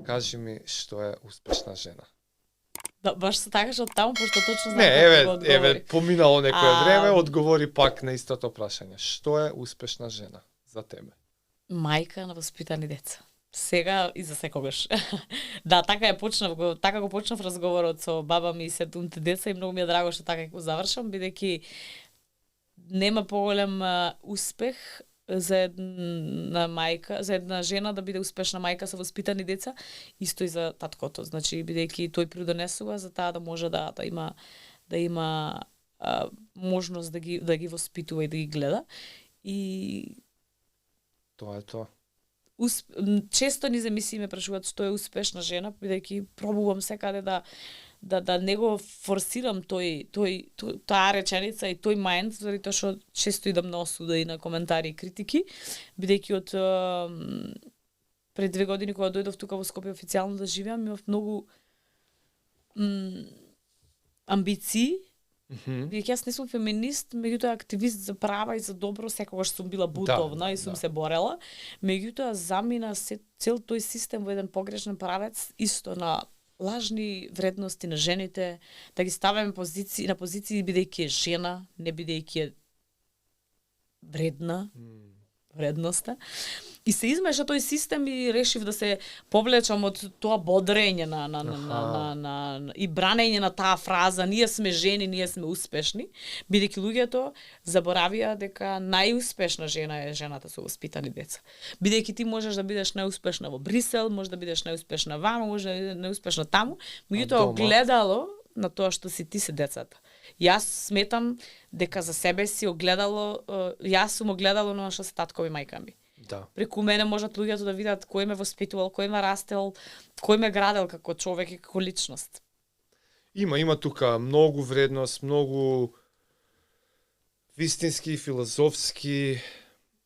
Кажи ми што е успешна жена. Да, баш се такаш од таму, пошто точно знам Не, како го одговори. еве, поминало некое време, А, одговори пак на истото прашање. Што е успешна жена за тебе? Мајка на воспитани деца. Сега и за секогаш. Да, така го почнав разговорот со баба ми и сетумте деца и многу ми е драго што така го завршам, бидејќи нема поголем успех за една мајка, за една жена да биде успешна мајка со воспитани деца, исто и за таткото. Значи бидејќи тој придонесува за таа да може да има можност да ги воспитува и да ги гледа. И Тоа е тоа. Често ни замисли ме прашуваат што е успешна жена, бидејќи пробувам секаде да не го форсирам таа реченица и тој мајнд, заради тоа што често идам на осуда и на коментари и критики, бидејќи од пред 2 години кога дојдов тука во Скопје официјално да живеам, имав многу амбиции. Бидејќи јас не сум феминист, меѓутоа активист за права и за добро, секогаш сум била бутовна и сум се борела. Меѓутоа замина цел тој систем во еден погрешен правец, исто на лажни вредности на жените, да ги ставаме на позиции бидејќи е жена, не бидејќи е вредноста. И се измеша тој систем и решив да се повлечам од тоа бодрење и бранење на таа фраза ние сме жени, ние сме успешни, бидејќи луѓето заборавија дека најуспешна жена е жената со воспитани деца. Бидејќи ти можеш да бидеш најуспешна во Брисел, можеш да бидеш најуспешна ваму, можеш да бидеш најуспешна таму, меѓутоа огледало на тоа што си ти се децата. Јас сметам дека за себе си огледало, јас сум огледало на што се татко и мајка ми. Да. Преку мене можат луѓето да видат кој ме воспитувал, кој ме растел, кој ме градел како човек и како личност. Има тука многу вредност, многу вистински, филозофски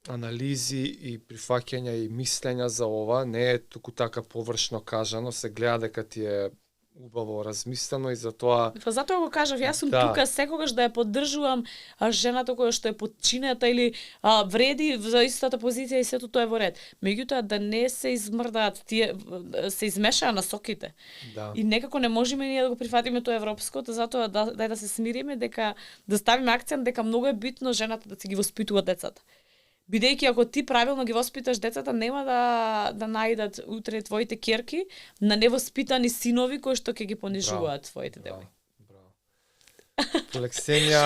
анализи и прифаќања и мислења за ова. Не е туку така површно кажано, се гледа дека ти е убаво размислено и затоа... Затоа го кажав, јас сум тука секогаш да ја поддржувам жената која што е подчинета или вреди за истата позиција и сето тоа е во ред. Меѓутоа да не се измрдаат тие, се измешаа насоките. Да. И некако не можеме ние да го прифатиме тоа европското, затоа дај да се смириме дека да ставиме акцент дека многу е битно жената да си ги воспитува децата. Бидејќи ако ти правилно ги воспиташ децата, нема да наидат утре твоите ќерки на невоспитани синови кои што ќе ги понижуваат твоите девојки. Браво. Лексенија